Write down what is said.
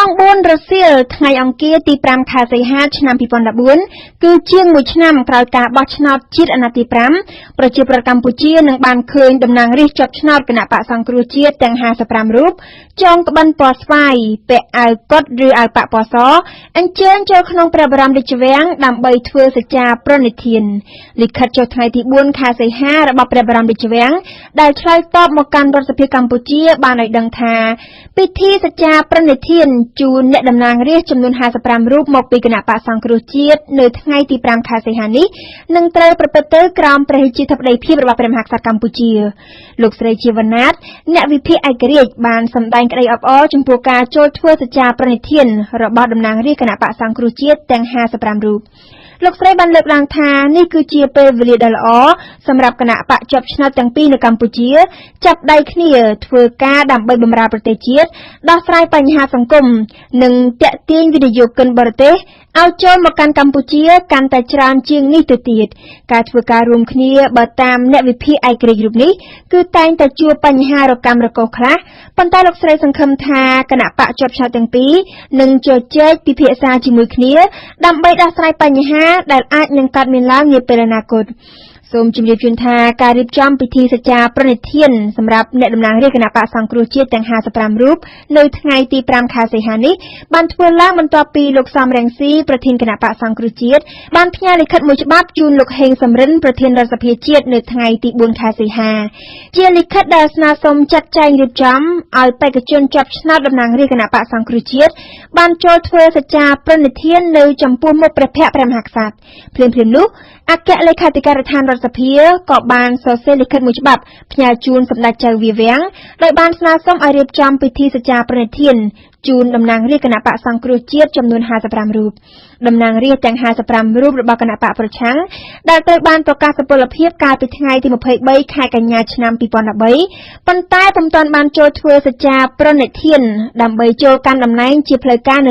ង4រសៀលថ្ងៃអង្គារទី5ខែសីហាឆ្នាំ2014គឺជាងមួយឆ្នាំក្រោយការបោះឆ្នោតជាតិអាណត្តិទី5ប្រជាប្រដ្ឋកម្ពុជានឹងបានឃើញតំណាងរាស្ត្រជាប់ឆ្នោតគណបក្សសង្គ្រោះជាតិទាំង55រូបចងក្បិនពណ៌ស្វាយពាក់អាវកុដឬអាវប៉ាក់ពណ៌សអញ្ជើញចូលក្នុងព្រះបរមរាជវាំងដើម្បីធ្វើសច្ចាប្រណិធានលិខិតចុះថ្ងៃទី4ខែសីហារបស់ព្រះបរមរាជវាំងដែលឆ្លើយតបមកកាន់រដ្ឋសភាកម្ពុជាបានឲ្យដឹងថាពិធីសច្ចាប្រណិធានជូនអ្នកតំណាងរាស្ត្រចំនួន55រូបមកពីគណបក្សសង្គ្រោះជាតិនៅថ្ងៃទី5ខែសីហានេះនឹងត្រូវប្រព្រឹត្តទៅក្រោមព្រះរាជាធិបតីភាពរបស់ព្រះមហាក្សត្រកម្ពុជាលោកស្រីជាវណ្ណាតអ្នកវិភាគឯករាជ្យបានសម្ដែងក្តីអបអរចំពោះការចូលធ្វើសច្ចាប្រណិធានរបស់តំណាងរាស្ត្រគណបក្សសង្គ្រោះជាតិទាំង55រូបលោកស្រីបានលើកឡើងថានេះគឺជាពេលវេលាដ៏ល្អសម្រាប់គណបក្សជាប់ឆ្នោតទាំងពីរនៅកម្ពុជាចាប់ដៃគ្នាធ្វើការដើម្បីបម្រើប្រទេសជាតិដោះស្រាយបញ្ហាសង្គមនិងទាក់ទាញវិនិយោគិនបរទេសឲ្យចូលមកកាន់កម្ពុជាកាន់តែច្រើនជាងនេះទៅទៀតការធ្វើការរួមគ្នាបើតាមអ្នកវិភាគឯករាជ្យរូបនេះគឺតែងតែជួបបញ្ហារកម្មរកុសខ្លះប៉ុន្តែលោកស្រីសង្ឃឹមថាគណបក្សជាប់ឆ្នោតទាំងពីរនឹងជជែកពិភាក្សាជាមួយគ្នាដើម្បីដោះស្រាយបញ្ហាដែលអាចនឹងកើតមានឡើងនាពេលអនាគតសូមជម្រាបជូនថាការរៀបចំពិធីសច្ចាប្រណិធានសម្រាប់អ្នកតំណាងរាស្ត្រគណបក្សសង្គ្រោះជាតិទាំង55រូបនៅថ្ងៃទី5ខែសីហានេះបានធ្វើឡើងបន្ទាប់ពីលោកសំរងស៊ីប្រធានគណបក្សសង្គ្រោះជាតិបានផ្ញើលិខិតមួយច្បាប់ជូនលោកហេងសំរិនប្រធានរដ្ឋសភាជាតិនៅថ្ងៃទី4ខែសីហាជាលិខិតដែលស្នើសុំចាត់ចែងរៀបចំឲ្យបេក្ខជនជាប់ឆ្នោតតំណាងរាស្ត្រគណបក្សសង្គ្រោះជាតិបានចូលធ្វើសច្ចាប្រណិធាននៅចំពោះមុខព្រះភ័ក្ត្រព្រះមហាក្សត្រភ្លាមៗនោះអគ្គលេខាធិការដ្ឋានរដ្ឋសភាក៏បានសរសេរលិខិតមួយច្បាប់ផ្ញើជូនសម្ដេចចៅវាវាំងដោយបានស្នើសុំឲ្យរៀបចំពិធីសច្ចាប្រណិធានជូនតំណាងរាស្ត្រគណបក្សសង្គ្រោះជាតិចំនួន55រូបតំណាងរាស្ត្រទាំង55រូបរបស់គណបក្សប្រឆាំងដែលត្រូវបានប្រកាសសុពលភាពកាលពីថ្ងៃទី23ខែកញ្ញាឆ្នាំ2013ប៉ុន្តែពុំទាន់បានចូលធ្វើសច្ចាប្រណិធានដើម្បីចូលកាន់តំណែងជាផ្លូវការនៅ